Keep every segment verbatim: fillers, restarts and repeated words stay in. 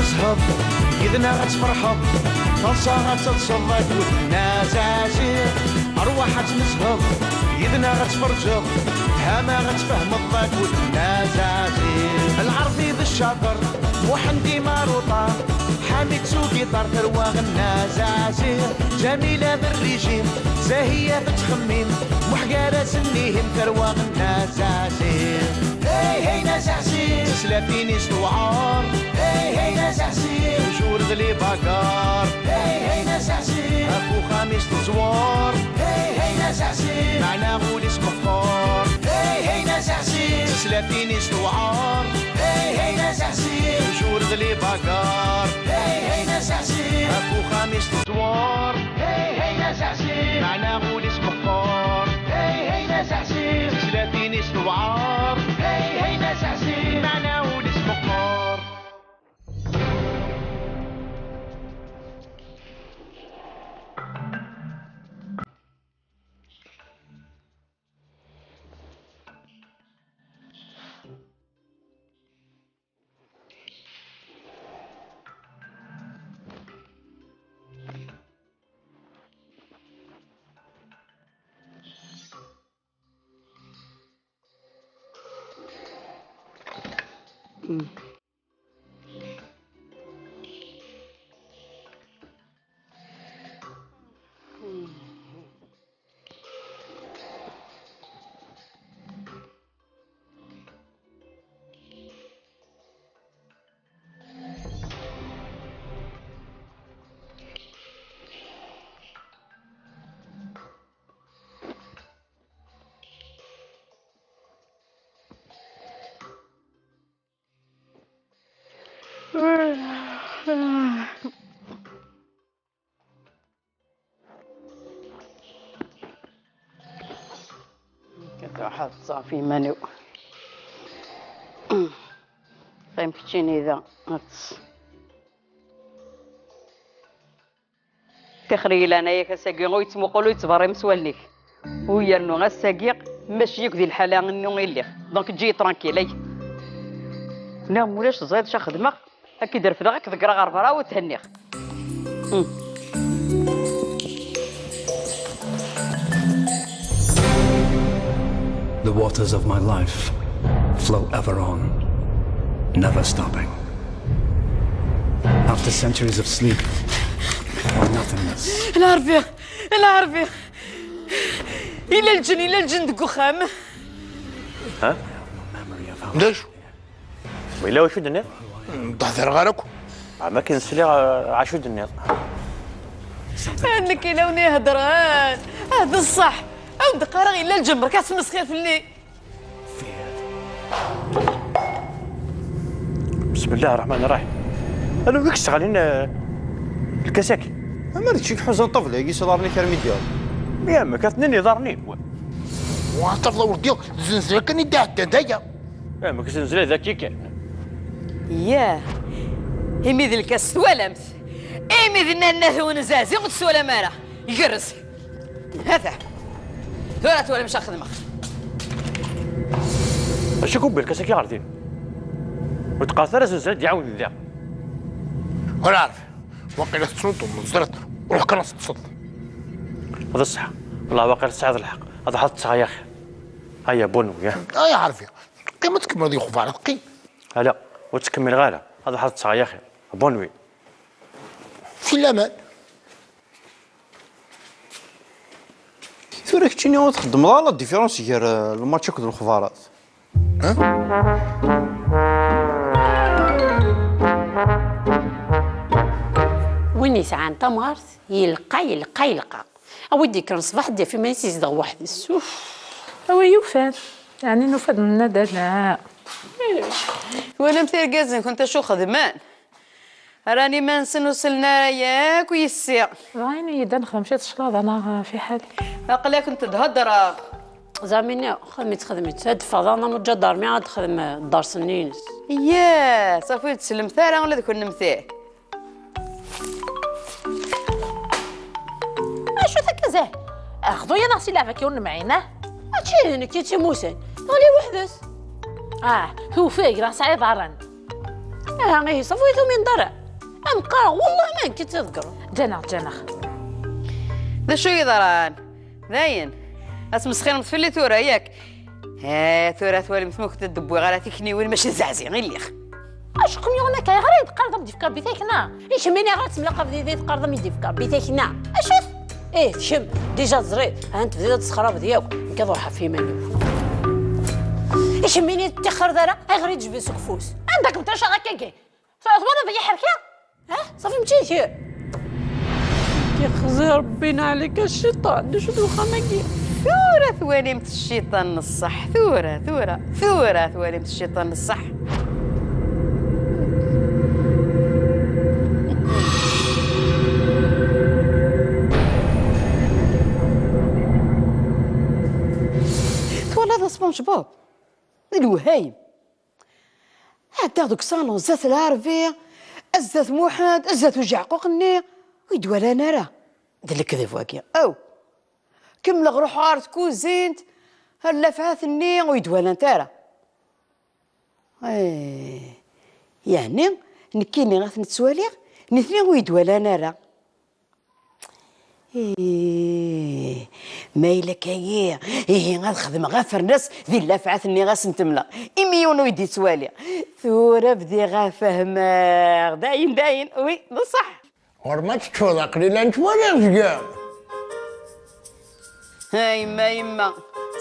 Tezheḍ, yid-neɣ ad tferḥeḍ, taḍsa ad telseḍ akked Nna Zaɛziɛ. Rwaḥ ad tmezheḍ, yid-neɣ ad tferǧeḍ, tama ad tfehmeḍ akked Nna Zaɛziɛ. Lɛerbi d Ccaṭer, Muḥend Imaruṭa, Ḥamid s ugiṭar, tarwa Nna Zaɛziɛ. Ǧamila d Rrijim, Zahiya tettxemmim, Muḥ gar-asen ihim, tarwa Nna Zaɛziɛ. Hey, hey, Nna Zaɛziɛ. Tislatin-is tewɛer. Hey, hey, Nna Zaɛziɛ. Tujur d libagar. Hey, hey, Nna Zaɛziɛ. Ɣef uxxam-is teẓwer. Hey, hey, Nna Zaɛziɛ. Meɛna ul-is meqqer. Hey, hey, Nna Zaɛziɛ. Tislatin-is tewɛer. Hey, hey, Nna Zaɛziɛ. Tujur d libagar. Hey, hey, Nna Zaɛziɛ. Ɣef uxxam-is teẓwer. Hey, hey, Nna Zaɛziɛ. Meɛna ul-is meqqer. Hey, hey, Nna Zaɛziɛ. Tislatin-is tewɛer. Hey, hey, Nna Zaɛziɛ. Meɛna ul-is meqqer. Ad ruḥeɣ ad ṭṭseɣ ɣef yiman-iw. Qqim keččini da, ad ṭṭes. Tixer i leɛnaya-k, ass-agi ur yettmuqul ur yettberrim s wallen-ik. U yernu ass-agi mačči akk di lḥala-inu i lliɣ. Donc eǧǧ-iyi tranquille, ay. Neɣ mulac teẓriḍ acu xedmeɣ? Ad k-id-refdeɣ, ad k-ḍeggreɣ ɣer berra u thenniɣ. Hmm. The waters of my life flow ever on, never stopping. After centuries of sleep or nothingness, Lɛerbi! Lɛerbi! Yella lǧen, yella lǧen deg uxxam! D acu? Yella wacu d-tenniḍ? Ur d-hdireɣ ara akk. Am akken sliɣ acu d-tenniḍ. Nekk yella win ihedren. Ah, d ṣṣeḥ. Aw d-qqareɣ yella lǧen, berka tesmesxir fell-i. بسم الله الرحمن الرحيم. Anwa i yesseɣlin lkas-agi? Amer d kečč i iḥuzan ṭṭabla-agi s iḍarren-ik armi d-yerr. Mi amek ad tnin iḍarren-iw? Wa ṭṭabla urdiɣ tzenzla kan i d-iɛeddan d aya. Amek tzenzla d akka kan? Yah, imi d lkas twalamt, imi d nanna-twen zazi ur tt-twalam ara. Gerrez. Hata. Tura twalam acu xedmeɣ. Acu kubbi lkas-agi ɣer din? Ur d-qqaret ara zenzal d-iɛawden da. Ur ɛaref. Waqila tettnuṭum, ẓriḍ. Ruḥ kan ad teṭṭseḍ. D ṣṣeḥ. Wallah waqila tesɛiḍ lḥeqq. Ad ḥaḍ ttɣa yaxi. Aya, bon, ya. Ay ɛarfi. Qqim ad tkemmleḍ i uxbar. Qqim. Ala, ur ttkemmileɣ ara. Ad ḥaḍ ttɣa yaxi. Bon, oui. Fi laman. Tura keččini ur txeddmeḍ ara la différence gar lmatch akked lexbarat. Win yesɛan tamɣart yelqa yelqa yelqa. A wi d-yekkren ṣṣbeḥ ad d-yaf iman-is yezdeɣ weḥd-s. Uf. A wi yufan. Ɛni nufa-d nenna-d ala. Twalamt irgazen-nkent acu xedmen? Rran iman-nsen ur sellen ara yakk yessi. Dɣa ini-yi-d ad nexdem ciṭ cclaḍa neɣ fiḥel. Aql-akent-d heddreɣ. Zamini, xedmit xedmit, ad d-ffeɣ daɣen am uǧadarmi ad d-texdem dders-nni-ines. Yya, ṣafi ur d-tsellemt ara ula d kunemti. Acu-t akka zah? Xḍu-yaɣ-d si leɛba-k ur nemɛin, ah? Mačči d nekk i tt-immuten, teɣli weḥd-s. Ah, tufeg, dɣa tesɛa iḍarren. Aha, ihi ṣafi ur tumineḍ ara. Am qqareɣ, wellah ma nekk i tt-iḍeggren. Ǧǧan-aɣ, ǧǧan-aɣ. D acu yeḍran? Dayen, ad tmesxiremt fell-i tura, yak? Ha, tura twalimt ma ur kent-id-wwiɣ ara tikniwin, mačči d zaɛzi i lliɣ. Acu kem-yuɣen akka? Ayɣer i d-teqqareḍ am d-ifka Rebbi takna? I kemm ini ara temlaqabeḍ yid-i teqqareḍ am i d-ifka Rebbi takna? Acu-t? Ih, d kemm, déjà teẓriḍ, ha tebdiḍ ad tessexrabeḍ yakk, nekk ad ruḥeɣ ɣef yiman-iw. I kemm ini ur ttixxreḍ ara, ayɣer i d-tejbiḍ seg ufus? Anda kem-ṭṭiceɣ akkagi? Twalaḍ-iyi ḥerkeɣ? Ha? Ṣafi, mačči d kra. Yexzi Rebbi neɛlek a cciṭan, d acu d uxxam-agi? Tura twalimt cciṭan n ṣṣeḥ, tura, tura, tura twalimt cciṭan n ṣṣeḥ. Twalaḍ a SpongeBob? D lwehayem. Ɛeddaɣ deg usalon zdat Lɛerbi, zdat Muḥend, zdat ujeɛquq-nni, ur yi-d-walan ara. D lekdeb wagi. Aw! Kemmleɣ ruḥeɣ ɣer tkuzint, ar lafɛat-nni, ur yi-d-walant ara. Eh, yeɛni, nekkini ad ten-ttwaliɣ, nitni ur yi-d-walan ara. Ih, ma yella akka-yi, ihi ad xedmeɣ afernas di llafɛat-nni ad sen-temleɣ, imi yiwen ur yi-d-yettwali. Tura bdiɣ ad fehmeɣ. Dayen, dayen, wi, d ṣṣeḥ. Ɣur ma teččuḍ aqli la nettwali deg-m. A yemma, yemma,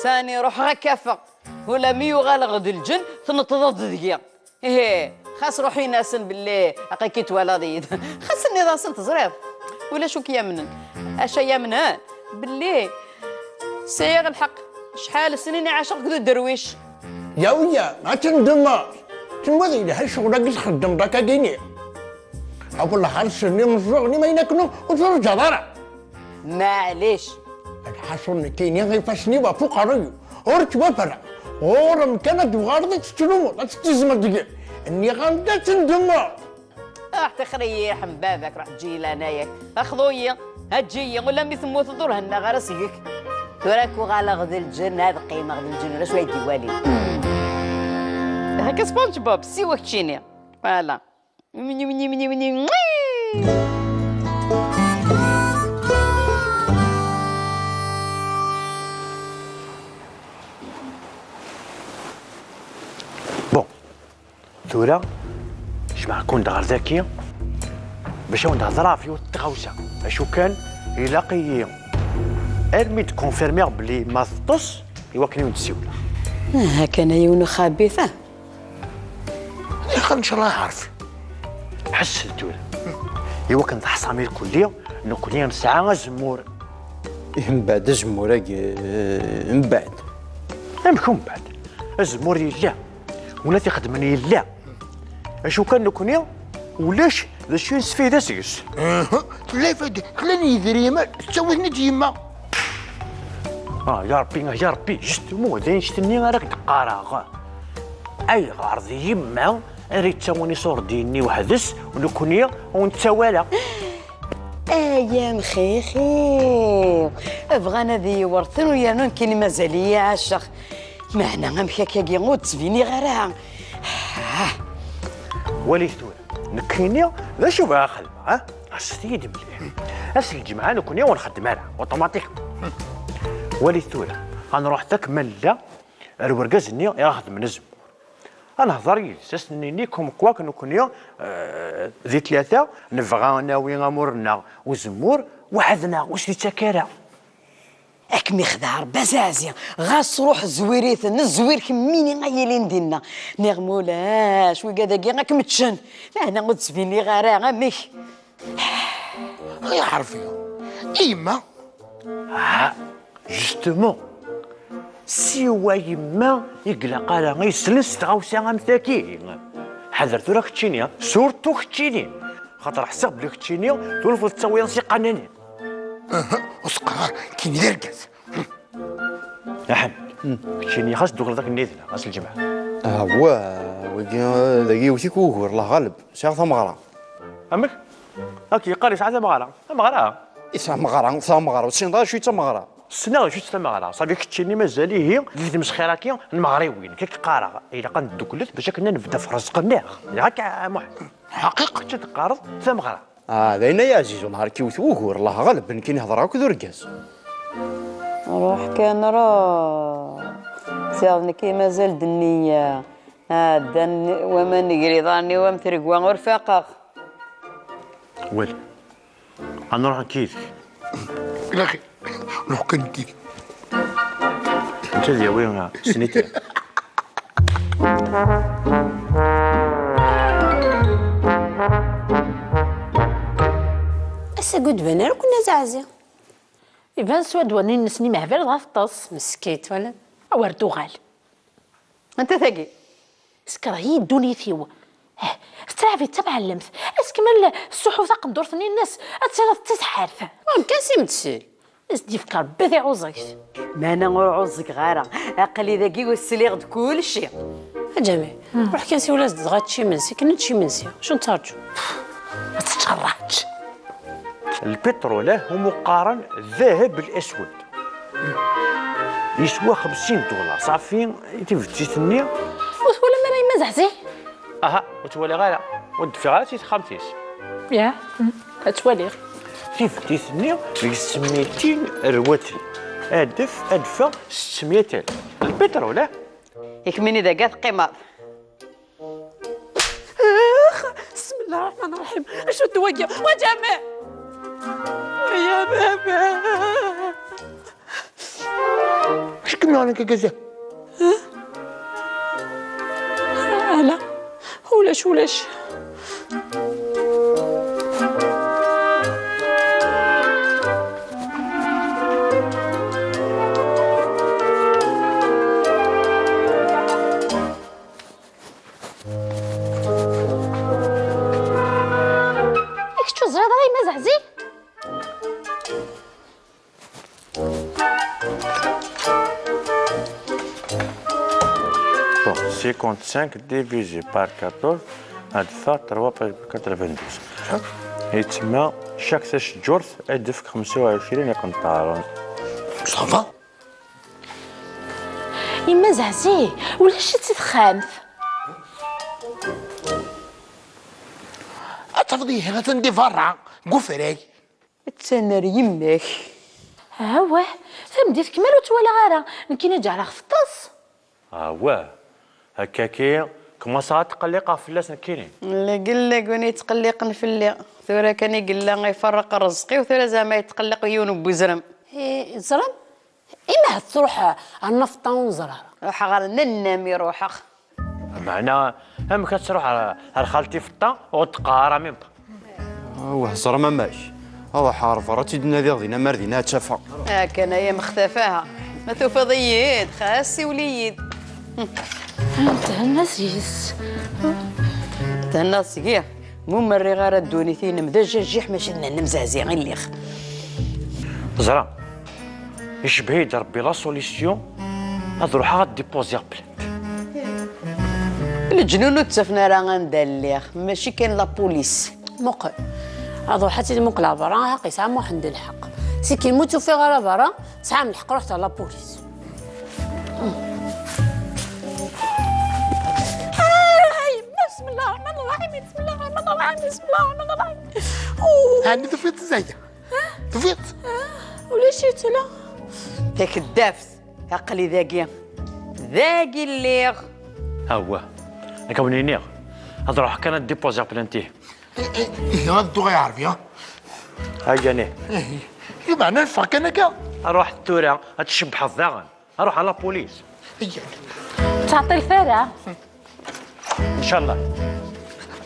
sani ruḥeɣ ad k-afeɣ. Ula mi uɣaleɣ d lǧen, tneṭḍeḍ deg-i. Ihi, xas ruḥ in-asen belli aql-ik twalaḍ-iyi-d. Xas tenniḍ-asen teẓriḍ. Ulac ur k-yamnen. Acu ay amnen? Belli sɛiɣ lḥeqq. Acḥal snin i ɛaceɣ akked uderwic. Yawya, ad tendemmeḍ. Tenwiḍ yelha ccɣel-agi txeddmeḍ akkagini? A wellah ar sirni meẓẓuɣ, ni ma akken ur turǧaḍ ara. Maɛlic. Lḥaṣun nekkini ifassen-iw ɣef uqerruy-iw, ur ttwaferreɣ. Ɣur-m kan ad d-tuɣaleḍ ad tettlumeḍ, ad tettizmeḍ deg-i. Nniɣ-am-d ad tendemmeḍ. Ruḥ tixer-iyi, ḥem baba-k, ruḥ eǧǧ-iyi leɛnaya-k. Xḍu-yi, eǧǧ-iyi, ula mi temmuteḍ ur hennaɣ ara seg-k. Tura ad k-uɣaleɣ d lǧen, ad qqimeɣ d lǧen, ulac wa yi-d-iwalin. Akka SpongeBob, siwa keččini. Voilà. Bon, tura jemɛeɣ-ken-d ɣer daki bac ad wen-d-hedreɣ ɣef yiwet n tɣawsa. Acu kan, ilaq-iyi armi d-konfirmiɣ belli ma teṭṭes i wakken i wen-d-ssiwleɣ. Ah, kan a yiwen uxabit, ah. Ayɣer ncallah ɛarfi? Ḥess-d tura. I wakken teḥṣam irkelli, nekkni nesɛa azemmur. Ih, mbeɛd azemmur-agi, eh, mbeɛd. Amek umbeɛd? Azemmur yella. Win ad t-ixedmen yella. Acu kan nekkni, ulac d acu i nesfayda seg-s. Aha, tella ifayda, xlan yidrimen, tettawi-ten-id yemma. Ah, ya Rebbi, ah, ya Rebbi, justement, d annect-nni ara k-d-qqareɣ. Ayɣer d yemma ara yettawin iṣurdiyen-nni weḥd-s, u nekkni ur nettawi ara? Ay amxixi! Bɣan ad iyi-werten u yernu nekkini mazal-iyi ɛaceɣ. Meɛna amek akkagi ur d-ttbiniɣ ara? Ah. Walit tura, nekkini d acu bɣiɣ ad xedmeɣ, ah? Aset-iyi-d mliḥ. Ass n lǧemɛa nekkni ur nxeddem ara, automatiquement. Walit tura, ad nruḥ tak ma nella ar urgaz-nni i ɣ-xedmen azemmur. Ad nehḍer yid-s, ad s-nini comme quoi que nekkni, euh, di tlata nebɣa ad nawi amur-nneɣ uzemmur weḥd-neɣ, ur s-nittak ara. Ad kem-ixdeɛ Rebbi a Zaɛzi, ɣas ruḥ zwir-iten, zwir kemmini a yilin dinna. Niɣ ma ulac, wigad-agi ad kem-ččen. Meɛna ur d-ttbiniɣ ara, amek? Ay Ṛebbi, i yemma? Ah, justement. Siwa yemma i ilaq ara yeslen s tɣawsa am tagi. Ḥader tura keččini, surtout keččini. Xaṭer ḥṣiɣ belli keččini tulfeḍ tettawiḍ s iqananen. Aha, ur s-qqar ara, kini d argaz. Aḥmed, keččini xas d-tuɣaleḍ akken nidna, ass lǧemɛa. Awah, wagi, dagi yewwet-ik wugur, Allah ɣaleb, sɛiɣ tameɣra. Amek? Ad k-yeqqar yesɛa tameɣra? Tameɣra? Yesɛa tameɣra, tameɣra, ur tessineḍ ara acu i d tameɣra. Ssneɣ d acu-tt tameɣra. Ṣafi keččini mazal ihi deg tmesxir-agi n meɣriwin. Kak qqareɣ, ilaq ad nedduklet bac akken ad nebda f rrezq-nneɣ. Ilaq a Muḥ. Ḥaqiq. Kečč ad teqqareḍ tameɣra. Ah, d ayen ay ɛziz, nehar k-iwet wugur, Allah ɣaleb, nekkini hedreɣ akked urgaz. Ruḥ kan ruḥ. Ziɣ d nekk i mazal d nniya. Ɛeddan waman deg yiḍarren-iw am tregwa, ur faqeɣ. Wali. Ad nruḥ nekk yid-k. Laxi, ruḥ kan nekk yid-k. Netta ad yawi, ah, snitra. Ass-agi ur d-ban ara akk nna Zaɛzi. Iban s wadwanen-nnes n imehbal dɣa teṭṭes. Meskint, twalaḍ? Awer d-tuɣal. Anta tagi? Teskerh-iyi ddunit-iw. Eh, tettɛab-itt d tamɛellemt. Ass kamel tsuḥu taqendurt-nni-nnes, ad tiliḍ d taseḥḥart. Ur nekk-as imedsil. Ad s-d-yefk Rebbi tiɛuẓegt. Meɛna ur ɛuẓẓgeɣ ara. Aql-i dagi u sliɣ-d kulci. A Ǧamil, ruḥ kan siwel-as-d dɣa ad tečč imensi, akken ad tečč imensi. Acu nettarǧu? Ad teččeṛṛaǧ. Lpiṭrul, ah, umi qqaren ddheb l-aswed. Yeswa xemsin dullar. Ṣafi, i tibettit-nni. Ur twalam ara yemma Zaɛzi? Aha, ur twalaɣ ara. Ur d-ffiɣ ara si texxamt-is. Ya, mm, ad twaliɣ. Tibettit-nni deg-s mitin rwatri. Adef, adfeɣ settemya alef. Lpiṭrul, ah? I kemmini dagi ad teqqimeḍ. Ax, bismillah ar-Rahman ar-Rahim. Acu d wagi? Wa Ǧamil! Ya baba! Acu kem-yuɣen akka, Gaza? Ala, ulac, ulac. I kečč ur teẓriḍ ara yemma Zaɛzi? Bon, cinquante-cinq divisé par quatorze, ad d-teffeɣ trois virgule quatre-vingt-douze. Yettma, chaque taceǧǧurt ad d-tefk xemsa u ɛecrin iqenṭaren. Ça va? Yemma Zaɛzi, ulac-itt i texxamt. Ad tafeḍ ihi atan di berra, deg ufrag. Attan ar yemma-k. Awah, tameddit kmal ur tt-walaɣ ara, nekkini ǧeɛleɣ teṭṭes. Awah, akkaki, kmaṣeɣ ad tqelliqeɣ fell-as nekkini. Llag llag win yettqelliqen fell-i. Tura kan i yella iferreq rrezq-iw, tura zeɛma yetqelliq yiwen n wezrem. Eh, tzerrem? Imi ahat tṛuḥ ɣer Nafeṭṭa ur nẓerr ara. Ruḥeɣ ɣer Nannam i ruḥeɣ. Meɛna, amek ad tṛuḥ ɣer, ɣer xalti Feṭṭa ur d-teqqar ara même pas? Wah, ẓer ma mac. Ad ruḥeɣ ɣer berra, ad tt-id-nadiɣ dinna, mar dinna ad tt-afeɣ. Akken ay amextaf, aha. Ma tufiḍ-iyi-d, xas siwel-iyi-d. Thenna seg-s. Thenna seg-i. Mu ma rriɣ ara ddunit-inem d ajajiḥ, mačči d Nannam Zaɛzi i lliɣ. Ẓra, icebbeḥ-iyi-d Rebbi la solution, ad ruḥeɣ ad dipuziɣ plainte. Leǧnun ur ttafen ara anda lliɣ, mačči kan la police. Muqel, ad ruḥeɣ ad tt-id-muqleɣ berra, haq yesɛa Muḥend lḥeqq. Sikin mu tt-ufiɣ ara berra, tesɛam lḥeqq, ruḥet ɣer la police. Ah, yemma, bismillah ar-Rahman ar-Rahim, bismillah ar-Rahman ar-Rahim, bismillah ar-Rahman ar-Rahim. Ɛni tufiḍ-tt, Zayda? Tufiḍ-tt? Ulac-itt la. Takeddabt, aql-i dagi. Dagi lliɣ. Awah, nekk awen-iniɣ, ad ruḥeɣ kan ad dipuziɣ plainte. Eh, eh, eh, ad dduɣ i Ɛerbi, ha? Ayya, nih. Eh, eh, meɛna neffeɣ kan akka. Ruḥ tura, ad tcebbḥeḍ daɣen. Ruḥ ɣer la police. Iyya. Ur ttɛeṭṭilet ara. Ncallah.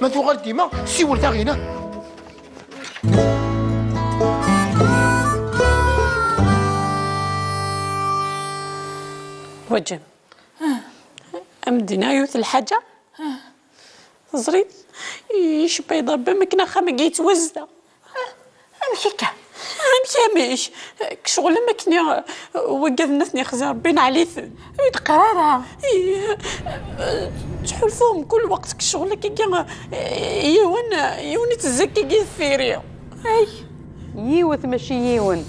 Ma tuɣal dima, siwel daɣina. Waǧem. Am d-iniɣ yiwet n lḥaǧa. Teẓriḍ, icebba-yi-d Rebbi am akken axxam-agi yettwazdeɣ. Amek akka? Amek, amek? Ccɣel am akken i, wigad-nni ad ten-ixzi Rebbi, neɛl-iten. Ur d-qqar ara. Ih, ttḥulfuɣ mkul lweqt deg ccɣel akkagi, yiwen, yiwen itezzi akkagi deffir-i. Ay, yiwet mačči yiwen.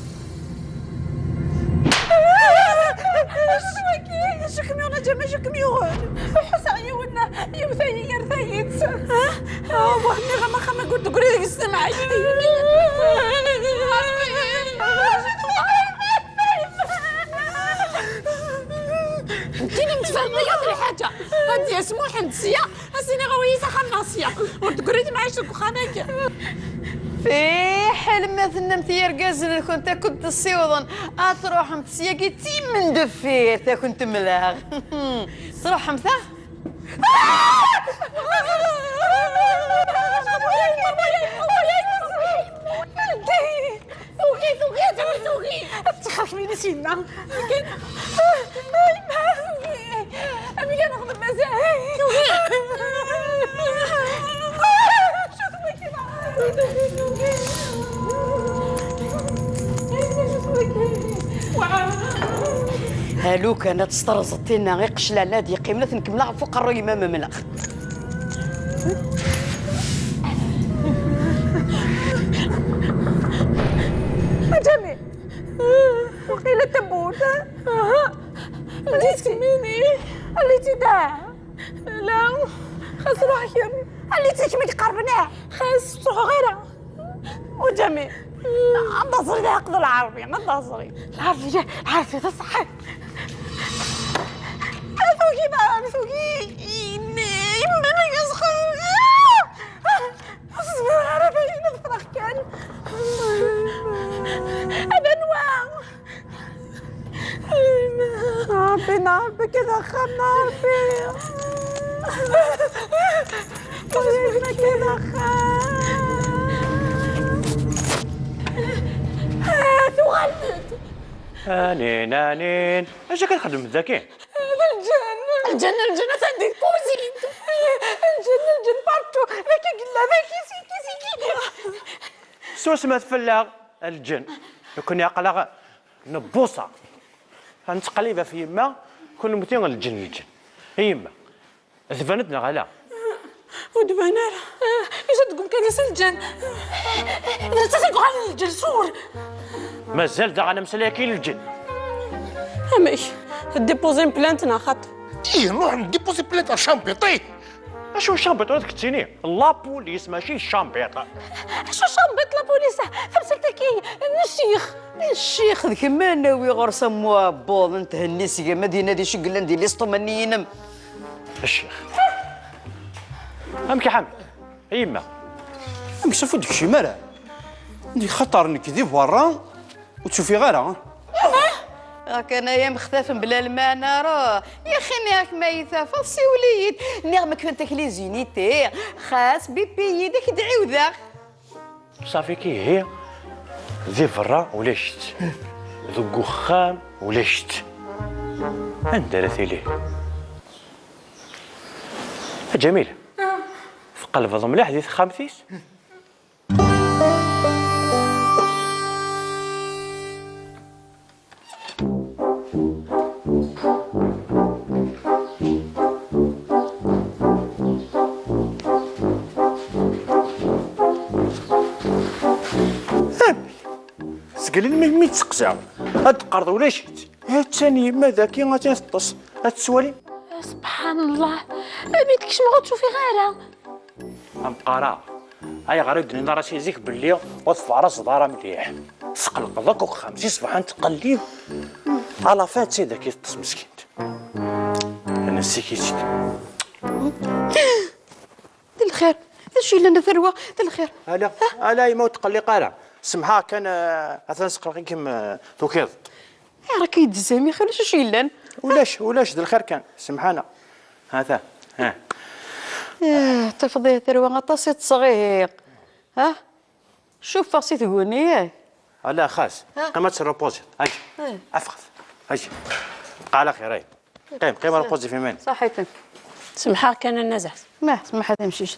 Nekkini mtfahmeɣ yiwet lḥaǧa. Ad d-yas Muḥend sya, ad s-iniɣ awi-yi s axxam-nneɣ sya. Ur d-tegri temɛict deg uxxam-agi. Fiḥel ma tennamt i yergazen-nkent akk d-ssiwḍen ad truḥemt syagi d timendeffirt, ad kent-mleɣ. Truḥemt-aɣ. Tugi, tugi, tugi, tugi. Ad txerkem-ini syenna. Amek ara nexdem mazal? Tugi. Alu kan ad testerẓeḍ tinna iqeclan ad yeqqimen ad ten-kemmleɣ ɣef uqerruy-im am mleɣ. A Ǧamil, waqila tawwurt. Aha. Ldisk mini. Alli-tt-id. La. Xas ruḥ kemm. Alli-tt-id kemm i d-iqerben, ah. Xas ttruḥeɣ ara. Ujami. Ad d-aẓri d lɛerbi, ad d-aẓri. Lɛerbi, lɛerbi, d ṣṣeḥ. Tugi, tugi. Yemma, yemma, yemma, yemma. Ur zmireɣ ara dayen ad ffreɣ kan. Ad anwa? Ṛebbi, neɛrebk ad axxam, neɛrebk. Neɛrebk ad axxam. Ah, tuɣal-d. Anin, anin. Acu akka txeddmemt daki? D lǧen. Lǧen, lǧen, atan di lkuzint. Lǧen, lǧen, partout. Daki yella, daki, siki, siki. Susmet fell-aɣ, lǧen. Nekkni aql-aɣ nebbuṣa. Nettqellib ɣef yemma, kennemti lǧen, lǧen. I yemma, tban-d neɣ ala? Ur d-tban ara. Yusa-d deg umkan-is lǧen. D nettat i yuɣalen lǧen, sûr. Mazal daɣen ameslay-agi n lǧen. Amek? Tdipuzim plainte neɣ xaṭi? Ih, nruḥ ndipuzim plainte ar champiṭi. Acu champiṭi ad k-ttini? La police, mačči champiṭi. Acu champiṭi la police? Tamsalt-agi n ccix. Ccix d kemm a nawi ɣur-s am uɛebbuḍ n thenni seg-m ad inadi iceglen di lisṭuma-nni-inem. Ccix. Amek a Ḥamed? A yemma. Amek safu d-kcim ara? Ndi xaṭer nekk di berra ur tt-ufiɣ ara. Akken ay amextaf mebla lmeɛna, ruh. Yaxi nniɣ-ak ma yi-tafeḍ siwel-iyi-d. Nniɣ-am kfant-ak les unités. Xas bipi yid-k d-ɛiwdeɣ. Ṣafi kihi, di berra ulac-itt, deg uxxam ulac-itt. Anda ara tili? A Ǧamil, tqelbeḍ mliḥ di texxamt-is? Amek? Seg melmi mi tt-seqsaɣ, ad d-teqqareḍ ulac-itt. Attan yemma daki, attan teṭṭes. Ad tettwali. Subḥan Allah, mi d-kecmeɣ ur tt-ufiɣ ara. Amqara, ayɣer i d-nniḍ ara si zik belli ur tfaraseḍ ara mliḥ? Tesqelqeḍ akk uxxam, si ṣṣbeḥ ad nettqellib. Ala fa d tid-agi teṭṭes meskint. Nessik-itt-id. D lxir. D acu yellan a tarwa? D lxir. Ala, ala, yemma ur tqelliq ara. Semḥeɣ kan, eh, atan seqleɣ-ikem, eh, tukiḍ. Ayɣer akka yeddezam i xir, ulac acu yellan? Ulac, ulac, d lxir kan. Semḥana. Hata. Ha. Eh, tafeḍ a tarwa aṭas i ṭṭseɣ, ihi. Ha? Cufeɣ si tguni, eh. Ala, xas. Ha? Qim ad terrepuziḍ. Aǧi. Eh. Afɣet. Aǧi. Bqa ɛla xir, ay. Qim, qim, repozi fi iman. Ṣaḥitem. Semḥeɣ kan a Nna Zɛef. Ma semḥ a tamcict.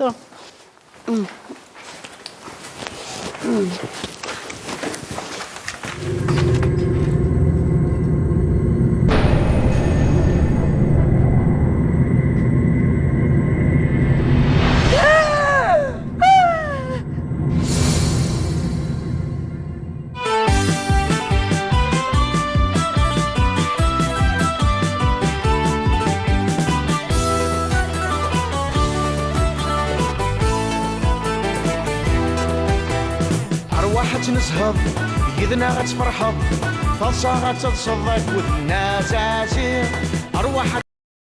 Nezheḍ, yid-neɣ ad tferḥeḍ. Taḍsa ad teḍseḍ akked Nna Zazi. Arwaḥ